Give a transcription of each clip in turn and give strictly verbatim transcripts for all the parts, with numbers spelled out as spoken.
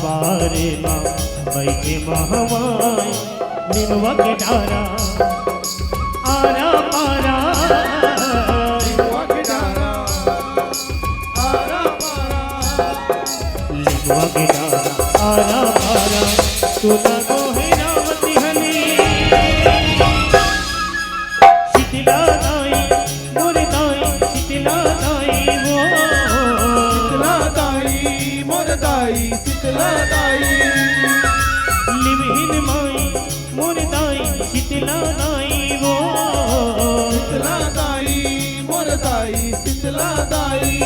पारे मा बइठे महवाई निमवा के डारा, आरा पारा। निमवा के डारा, आरा पारा। निमवा के डारा, आरा पारा। तू ना गोहे रावती हली। शीतला दाई, मोर दाई, शीतला दाई वो। शीतला दाई, मोर दाई, शीतला दाई। लिमहिन माई, मोर दाई, शीतला दाई वो। शीतला दाई, मोर दाई, शीतला दाई।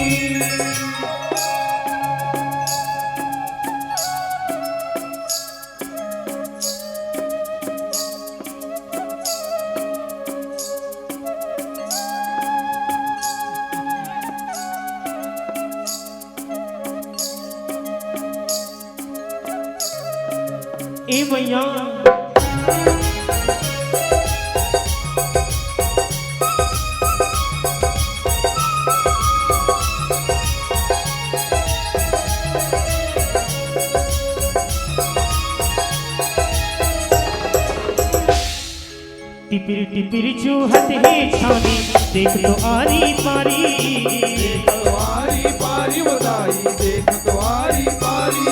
ए भैया, टिपिर टिपिर चूहत हे छानी, देख तो आरी पारी। देख तो आरी पारी वो दाई, देख तो आरी पारी।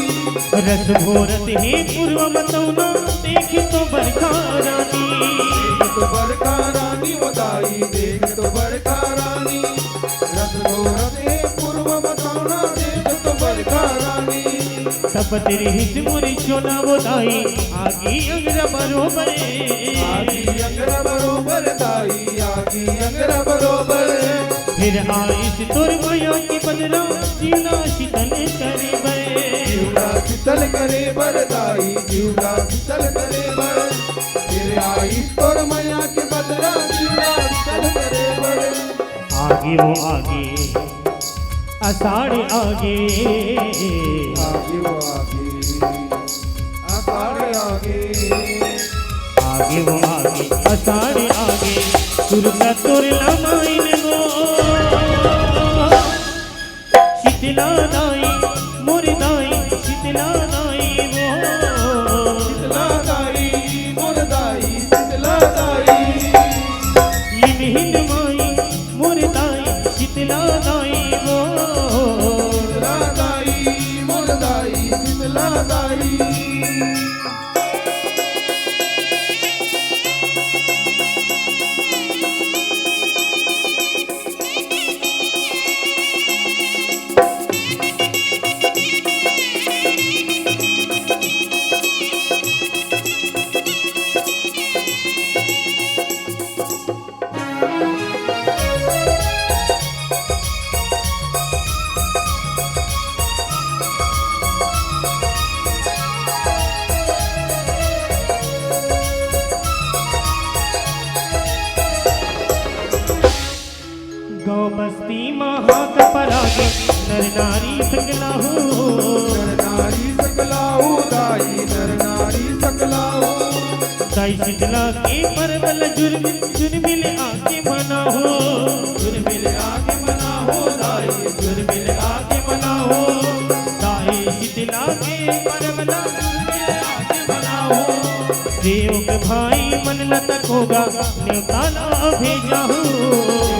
रस घोरत हे पूर्व मतौना, देख तो बरखा रानी। देख तो बरखा रानी वो दाई, देख तो बरखा रानी। रस घोरत हे पूर्व मतौना, देख तो बरखा रानी। तपत रिहिस मोर चोला वो दाई, आगी अंगरा बरोबर। आगी अंगरा बरोबर दाई, आगी अंगरा बरोबर। फेर आइस तोर मया के बदरा, जिउला शीतल करे बर। जिउला शीतल करे बर दाई, जिउला शीतल करे बर। फेर आइस तोर मया के बदरा, जिउला शीतल करे बर। आगे वो आगे, आषाढ़ आगे। आगे वो आगे, आषाढ़ आगे। आगे वो आगे, आषाढ़ आगे। सुरता तोर लमाइन वो। शीतला दाई, मोर दाई, शीतला दाई वो। शीतला दाई, मोर दाई, शीतला दाई। लिमहिन माई, मोर दाई, शीतला दाई वो। शीतला दाई, मोर दाई, शीतला दाई। गांव बस्ती म हाथ परागे, नर नारी सकला हो। नर नारी सकला हो दाई, नर नारी सकला हो। दाई शीतला के परबल जुर्म, जुर्मिल आके मना हो। जुर्मिल आके मना हो दाई, जुर्मिल आके मना हो। दाई शीतला के परबल जुर्मिल आके मना हो। सेवक भाई मन ल तकोगा, नेवता ला भेजाहू।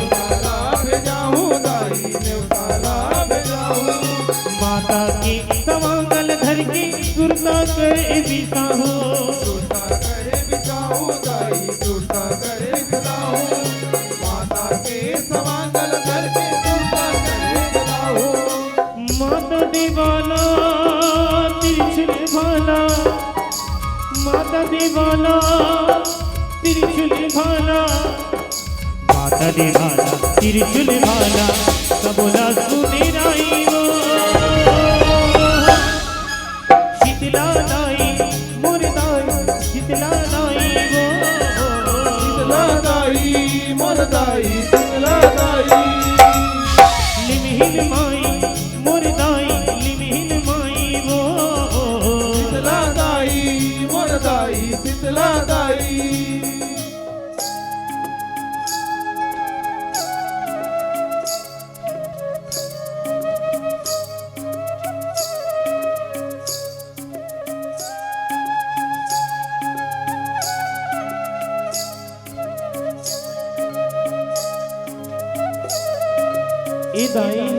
नेवता ला भेजाहू दाई, नेवता ला भेजाहू। माता के सवांगल धर के सुरता करे बिसाहू। सुरता करे बिसाहू दाई, सुरता करे बिसाहू। माता के सवांगल धर के सुरता करे बिसाहू। माता देवाला त्रिशूल भाला, माता देवाला त्रिशूल भाला, माता देवाला त्रिशूल भाला, सबो ला सुने राई वो। शीतला दाई, मोर दाई, शीतला दाई वो। शीतला दाई, मोर दाई, शीतला दाई। लिमहिन माई, मोर दाई, लिमहिन माई वो। शीतला दाई, मोर दाई, शीतला दाई। ए दाई।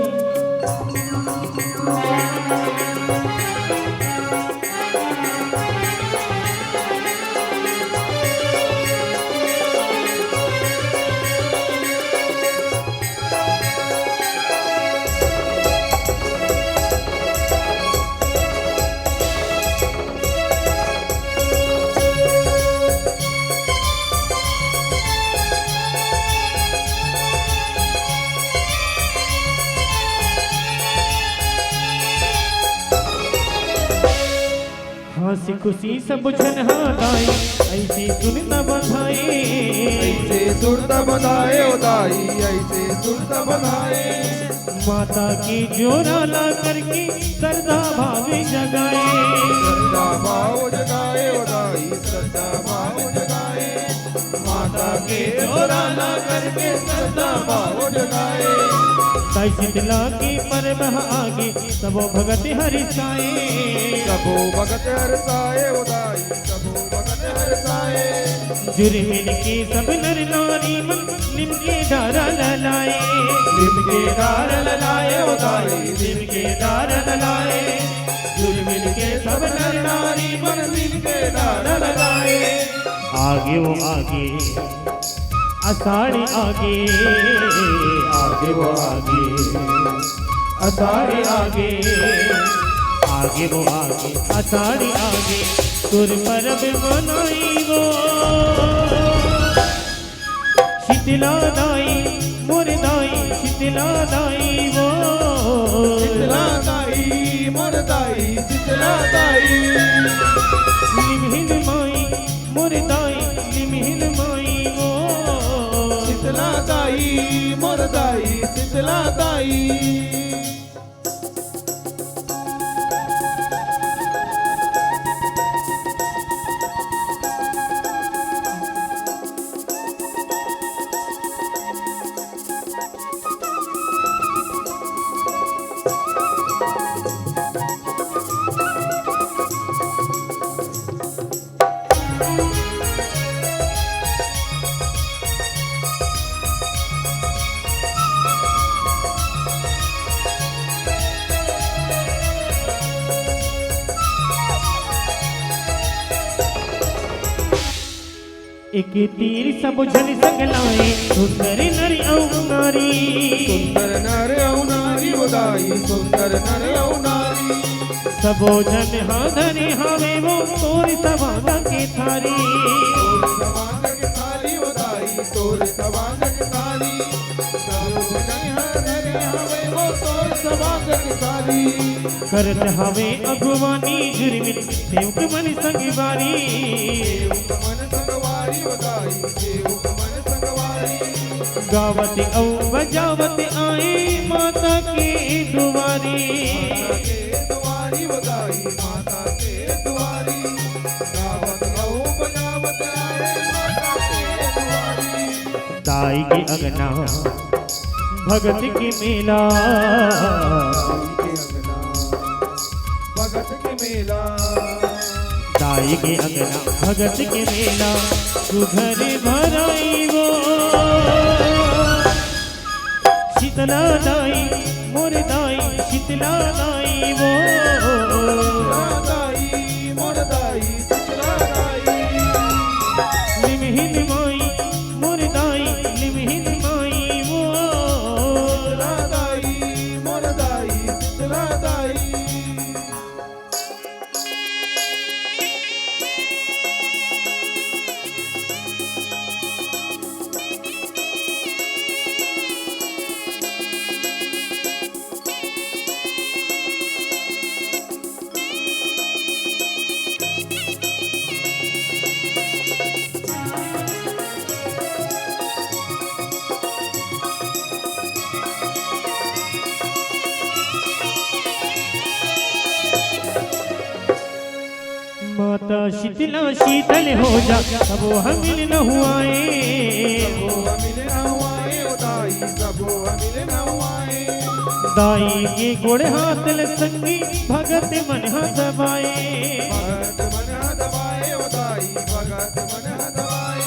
हँसी खुशी सब झन हा दाई, अइसे सुन त बधाई। अइसे सुन त बधाई ओ दाई, अइसे सुन त बधाई। माता के जोरा ला करके सरधा भाव जगाए। सरधा भाव जगाए ओ दाई, सरधा भाव जगाए। माता के जोरा ला करके सरधा भाव जगाए। ताई शीतला के परब ह आगे, सबो भगत हरसाए। सबो भगत हरसाए ओ दाई, सबो भगत हरसाए। जुरमिन के सब नर नारी मन नीम के डारा ल लाए। नीम के डारा ल लाए ओ दाई, नीम के डारा ल लाए। जुरमिन के सब नर नारी मन नीम के डारा ल लाए। आगे ओ आगे, आषाढ़ी आगे, आगे ओ आगे, आषाढ़ी आगे, आगे ओ आगे, आषाढ़ी आगे, तोर परब मनाई ओ। शीतला दाई, मोर दाई, शीतला दाई ओ। शीतला दाई, मोर दाई, शीतला दाई। लिमहिन माई, मोर दाई, लिमहिन माई ओ। शीतला दाई, मोर दाई, शीतला दाई। एक तीर सबो झन संग लाए, सुंदर नर अउ नारी। सुंदर नर अउ नारी ओ दाई, सुंदर नर अउ नारी। सबो झन हा धरे हावे वो तोर सवांग के थारी। तोर सवांग के थारी ओ दाई, तोर सवांग के थारी। सबो झन हा धरे हावे वो तोर सवांग के थारी। करत हावे अगुवानी जुरमिन सेवक मन संगवारी। सेवक मन संगवारी ओ दाई, सेवक मन संगवारी। गावत अउ बजावत आए माता के दुवारी। माता के दुवारी ओ दाई, माता के दुवारी। गावत अउ बजावत आए माता के दुवारी। दाई के अंगना भगत के मेला। दाई के अंगना भगत के मेला। दाई के अंगना भगत के मेला, सुघर भराई वो। शीतला दाई, मोर दाई, शीतला दाई वो। शीतला दाई, मोर दाई, शीतला दाई। लिमहिन माई, मोर दाई, लिमहिन माई वो। शीतला दाई, मोर दाई, शीतला दाई। माता शीतला शीतल हो जा, सबो ह मिल नहुआए। सबो ह मिल नहुआए, ओ दाई, सबो ह मिल नहुआए। दाई के गोड़ हाथ ल संगी, भगत मन ह दबाए। भगत मन ह दबाए, ओ दाई, भगत मन ह दबाए।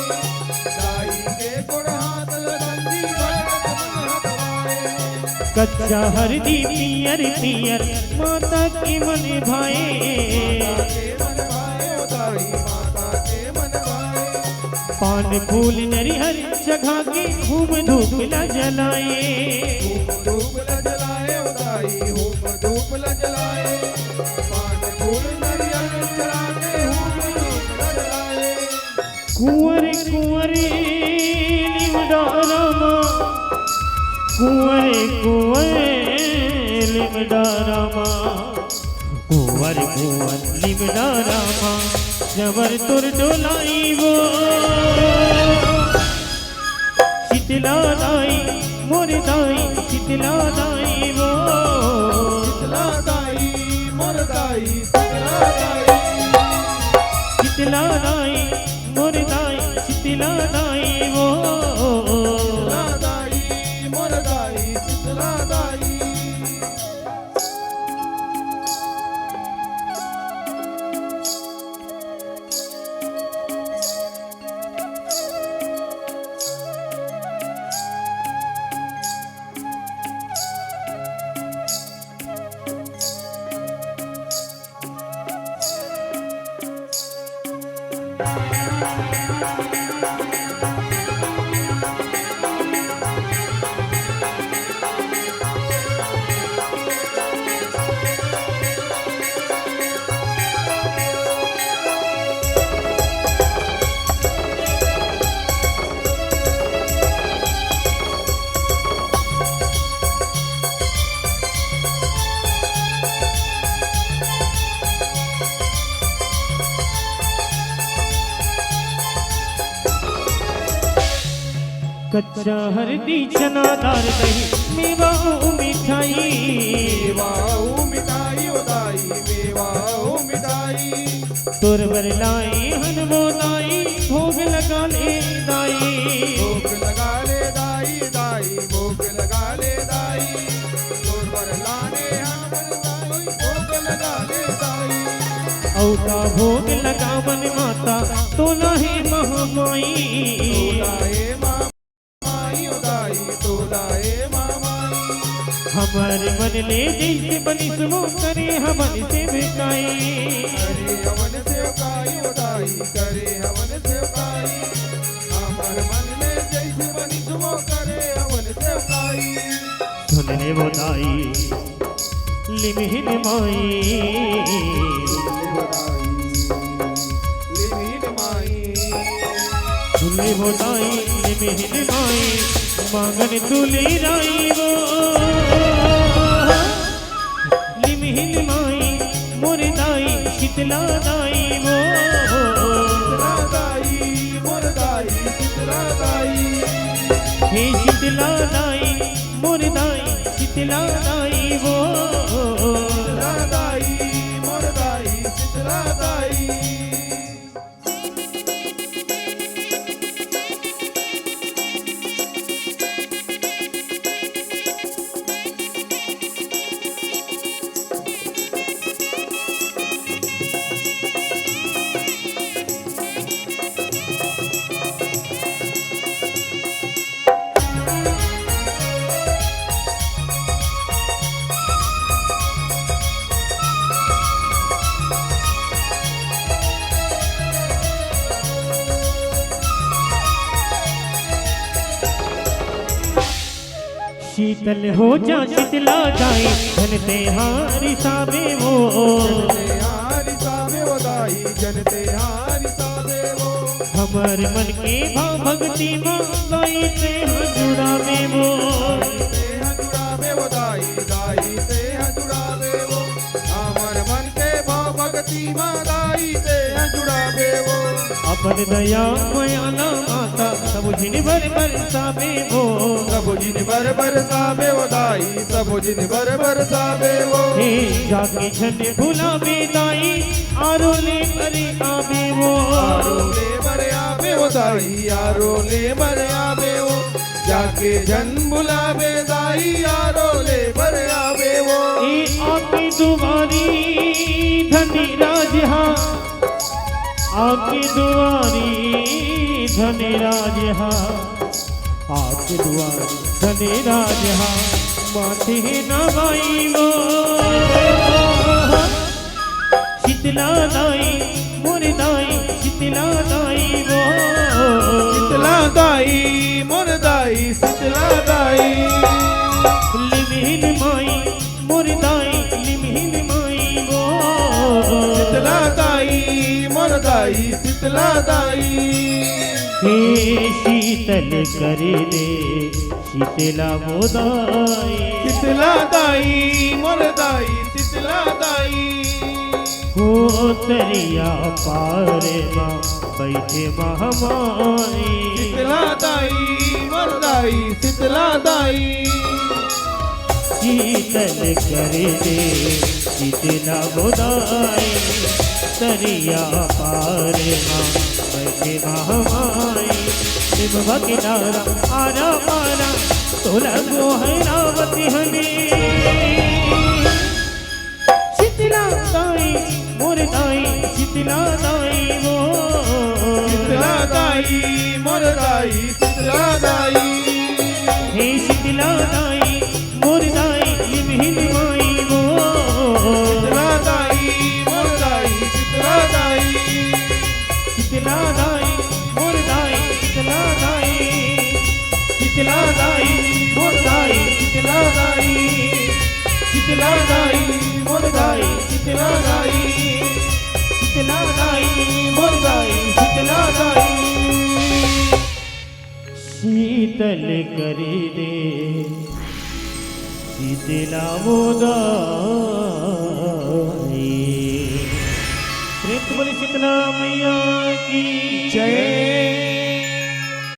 दाई के गोड़ हाथ ल संगी, भगत मन ह दबाए। कच्चा हरदी पियर पियर माता के मन भाए। पान फूल नरिहर चघा के हूम धूप ला जलाए। कुंवर कुंवर लिमडा रामा, कुंवर कुंवर लिमडा रामा, कुंवर कुंवर लिमडा रामा, जबर तोर डोलाई वो। शीतला दाई मोर दाई, शीतला दाई वो। शीतला दाई मोर दाई, शीतला दाई। शीतला दाई मोर दाई, शीतला दाई वो। शीतला दाई मोर दाई, शीतला दाई। कच्चा हरदी चना दार दही, मेवा अउ मिठाई। मेवा अउ मिठाई ओ दाई, मेवा अउ मिठाई। तोर बर लाई हन वो दाई, भोग लगा ले दाई। भोग लगा ले दाई, दाई, भोग लगा ले दाई। तोर बर लाने हन वो दाई, भोग लगा ले दाई। अउ का भोग लगावन माता, तोला हे महामाई। तोला हे माँ माई ओ दाई, तोला हे माँ माई। हमर मन ले जइसे बनिस वो, करे हवन सेवकाई। करे हवन सेवकाई ओ दाई, करे हवन सेवकाई। हमर मन ले जइसे बनिस वो, करे हवन सेवकाई। सुन ले वो दाई, लिमहिन माई। लिमहिन माई। सुन ले वो दाई, लिमहिन माई, मांगन तुली राई वो। लिमहिन माई, मोर दाई, शीतला दाई वो। शीतला दाई, मोर दाई, शीतला दाई। हे शीतला दाई, मोर दाई, शीतला दाई वो। शीतला दाई, मोर दाई, शीतला दाई। शीतल हो जा शीतला दाई, झन तेहारी साबे वो। झन तेहारी साबे वो दाई, झन तेहारी साबे वो। हमर मन के भाव भक्ति मा दाई तेहा जुड़ाबे वो। तेहा जुड़ाबे वो दाई, दाई तेहा जुड़ाबे वो। हमर मन के भाव भक्ति मा दाई तेहा जुड़ाबे वो। अपन दया मया ला माता, सब झिन बर बरसाबे वो। सब झिन बर बरसाबे वो दाई, सब झिन बर बरसाबे वो। हे जाके झन भुलाबे दाई, आरो ले बरे आबे वो। आरो ले बरे आबे वो दाई, आरो ले बरे आबे वो। जाके झन भुलाबे दाई, आरो ले बरे आबे वो। ए आके दुवारी धनी राज हा, आके दुवारी धनी राज हा। आके दुआर धने राज हा माथे नवाई वो। शीतला दाई मोर दाई, शीतला दाई वो। शीतला दाई मोर दाई, शीतला दाई। लिमहिन माई मोर दाई, लिमहिन माई वो। शीतला दाई मोर दाई, शीतला दाई। हे शीतल कर दे शीतला वो दाई। शीतला दाई मोर दाई, शीतला दाई। हो तरिया पार मा बैठे महामाई। शीतला दाई मोर दाई, शीतला दाई। शीतल कर दे शीतला वो दाई। तरिया पार मा बैठे महामाई। निमवा किनारा आरा पारा तोला गोहरावत हमी। शीतला दाई मोर दाई, शीतला दाई वो। शीतला दाई मोर दाई, शीतला दाई। हे शीतला दाई मोर दाई, लिमहिन माई वो। शीतला दाई मोर दाई, शीतला दाई। शीतला दाई मोर दाई, शीतला दाई। शीतला दाई मोर दाई, शीतला दाई। शीतला दाई मोर दाई, शीतला दाई। शीतला दाई मोर दाई, शीतला दाई। शीतल कर दे शीतला वो दाई। प्रेम से बोली शीतला मैया